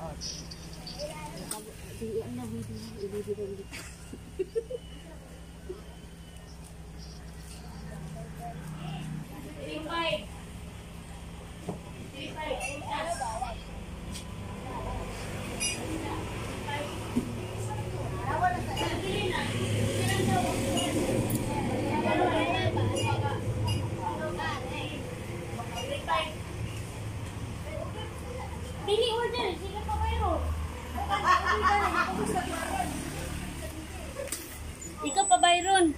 Oh. Sige, ano, video, video. Dili order, sige pa kayo. Ikaw pa, Byron.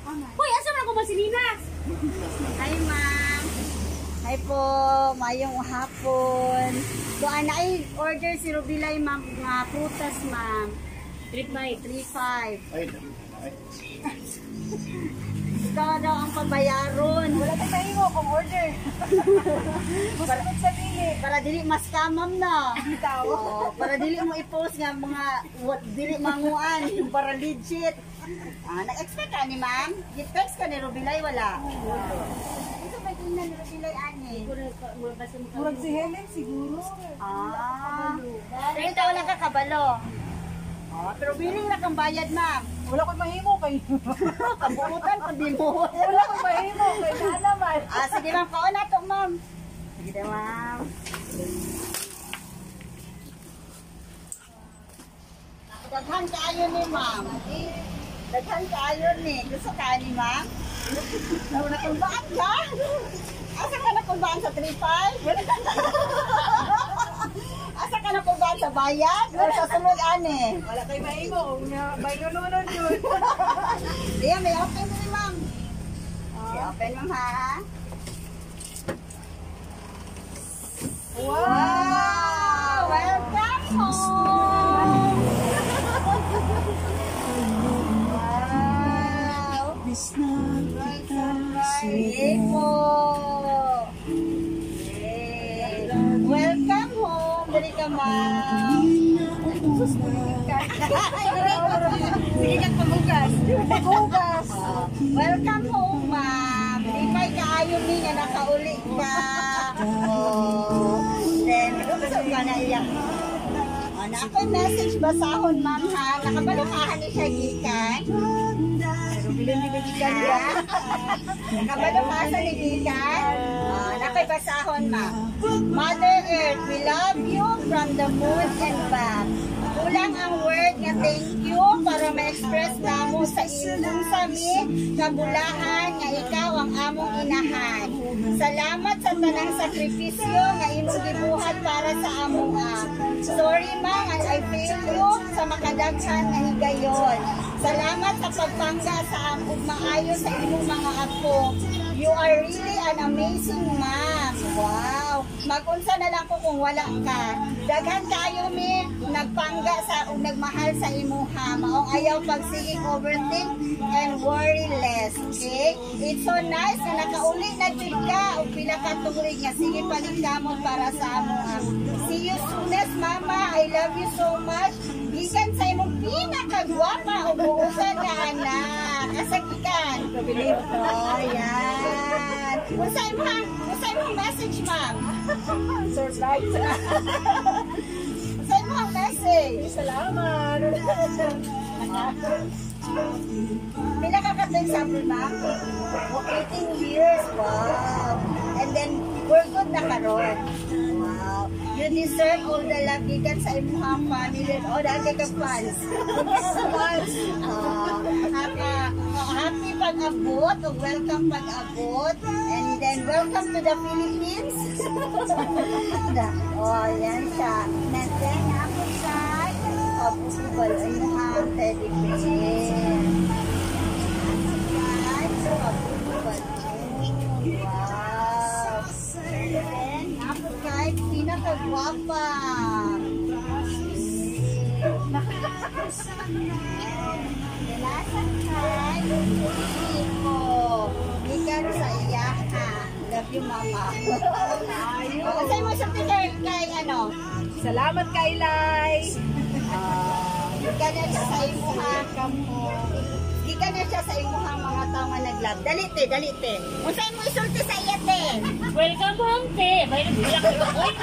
Hoy, asa man ako ba si Nina? Hi, ma'am. Hi po, mayong hapon. So, ana ay order si Rubilay, ma'am, nga prutas, ma'am. 3-5. 3-5. Ay, ay. Ikaw daw ang pabayaron. Wala tayong mahimo kung order. Para, Gusto sabihin. para dili mas ma'am na. Bitaw. Oo, para dili mo i-post nga mga what, dili manguan, yung para legit. Ah, nag-expect ka ni ma'am? Gi-text ka ni Rubilay wala? Ito ba yung ni Rubilay ani? Murag si Helen siguro. Ah. Pero ikaw lang kakabalo. Ah, pero billing ra kang bayad, ma'am. Wala ko'y mahimo kay. Kabuutan pag di mo. Wala ko'y mahimo kay naa naman. Ah, sige ma'am, kaon na to, ma'am. Sige na, ma'am. Daghan kaayo ni ma'am. Daghan kaayo ni. Gusto ka ni ma'am? Nakumbaan ka? Asa ka nakumbaan sa 3-5? Asa ka nakumbaan sa bayad? O sa sulod ani? Wala kay mahimo kung na baylulonon yun. Diya, may open ni ma'am. Si open ma'am ha. Wow! Wow! Welcome home! Wow! Sige po! Yay. Welcome home! Dali ka, ma'am. Sige ka pamugas. Paghugas. Welcome home, ma'am. Lipay kaayo ni nga nakauli ka. Oh. Then, gusto ka na iyak. Oh, na ako'y message basahon, ma'am, ha? Nakabalo ka ni siya gikan? Ha? Nakabalo ka sa ni gikan? Oh, na ako'y basahon, ma'am. Mother Earth, we love you from the moon and back. Kulang ang word nga thank you para ma-express namo sa imong sami kabulahan nga ikaw ang among inahan. Salamat sa tanang sakripisyo nga imong gibuhat para sa among. Sorry ma nga I fail you sa makadaghan nga higayon. Salamat sa pagpangga sa among maayo sa imong mga apo. You are really an amazing mom. Wow. Magunsa na lang ko kung wala ka. Daghan kayo mi nagpangga sa ug nagmahal sa imuha. Maong ayaw pagsigig overthink and worry less. Okay? It's so nice na nakauli na jud ka ug pila ka tuig nga sige paligkamot para sa amoa. See you soonest, mama. I love you so much. Gikan sa imong pinakagwapa ug buusan nga anak. Asa gikan? Oh, yan. Unsa imong message, ma'am? Surprise. Unsa imong message? Salamat. Pila ka ka example, ma'am? Oh, 18 years. Wow. And then, we're good na karon. Wow. You deserve all the love gikan sa imong family. Oh, dahil kay ka fans. Fans. Ah, happy, happy pag-abot ug welcome pag-abot. And then, welcome to the Philippines. Oh, yan siya. And then, ako siya. Approval ay imong teddy bear. Wow. Then, ako kay pinakagwapa. Dalasan kay Nico. Gikan sa iyaha. Love you, mama. Ayun. Say mo something kay ano? Salamat kay Lai. Gikan na siya sa imuha. Gikan na siya sa imuha mga tao nga nag-love. Dali te, dali te. Unsay mo isulti sa iya te? Welcome home, te. Byron, bilang. Uy,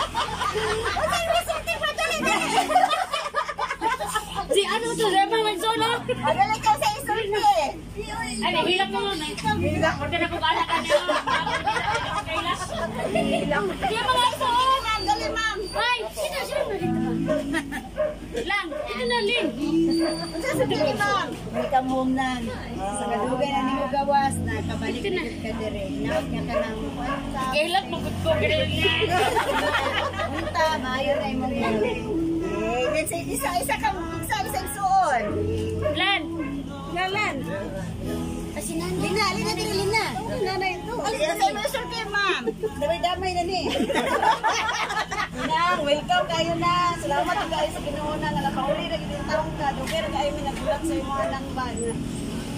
Unsay mo isulti pa no? Dali ka sa isulti. Ay, hilak mo nun eh. Order na kung anak ka niya. Kaila. Kaya mga ito. Ma'am, dali, ma'am. Ay, sino, sino na dito? Lang, ito na, Lin. Unsa sulti ni ma'am? Welcome home na. Sa kadugay na nimo gawas na kabalik Ito na. na ka dire. Hinaot nga ka ng kwanta. Hilak mo ko, ganun niya. Unta, maayo na imong health. Eh, then sa isa isa ka isa isa igsuon. Lan. Lalan. Kasi nanay. Lina, lina dire lina. Nanay ito. Unsa sa imong sulti, ma'am? Damay-damay na ni. Nang, welcome kayo na. Salamat kayo sa Ginoo na nga nakauli ra gid taong ka. Dugay ra kayo mi nagulat sa imong anak ba.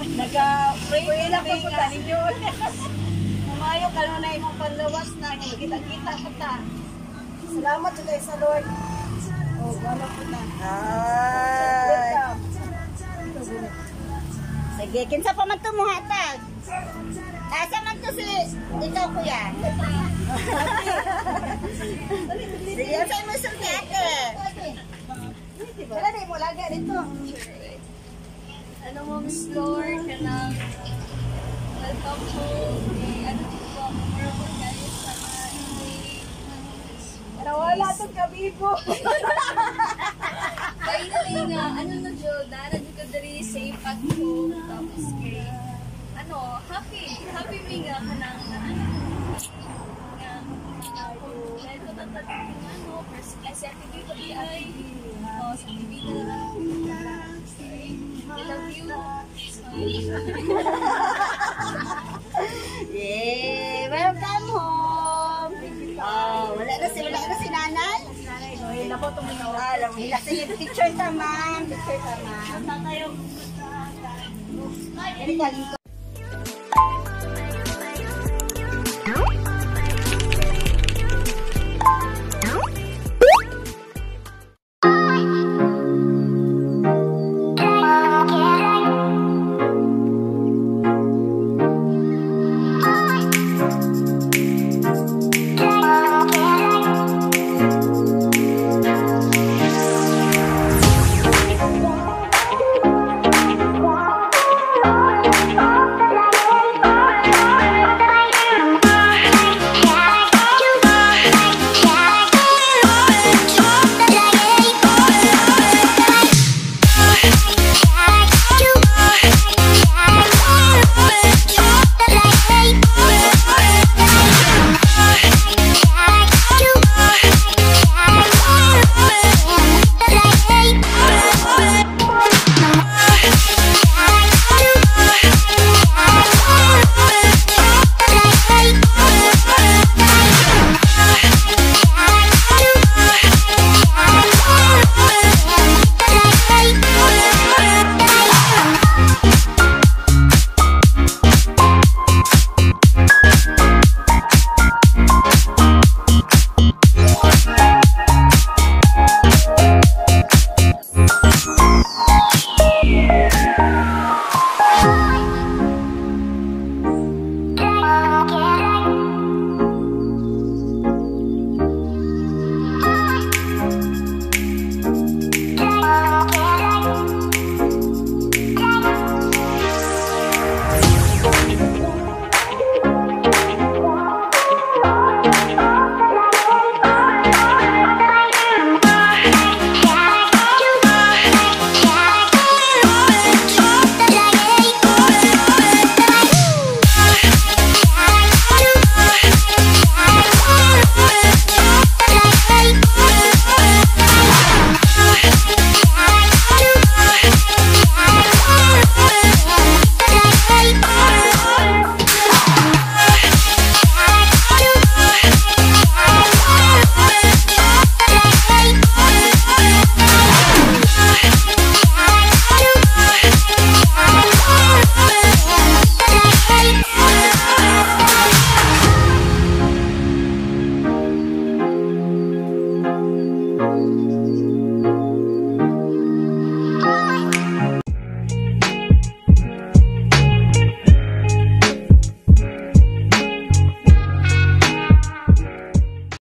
Naga-pray Kuya kami po nga ta ninyo. Umayo ka na imong panlawas na nga magkita-kita pa ta. Salamat jud kayo sa Lord. Oh, wala po na. Ay. Welcome. Sige, kinsa pa man to muhatag? Asa man to si ikaw, kuya? Sige, sa imong sulti, ate? Wala na imo laga dito. Ano mo, Miss Lord, kanang welcome home. Eh, ano dito, memorable kayo sa mga hindi. Nawala tong kabibo. Finally nga, ano na Jill, na dito ka diri safe at home. Tapos kay, ano, happy, happy mi nga kanang, ano, nga, dahil ko tatag, ano, first class sa TV ko di ay, oh, sa TV na lang. I love you. Sorry. Yay! Welcome home! Oh, wala na si nanay? Hila po itong minaw. Alam mo, hila. Sige, picture ta, ma'am. Picture ta, ma'am. Dali ka, lingkod.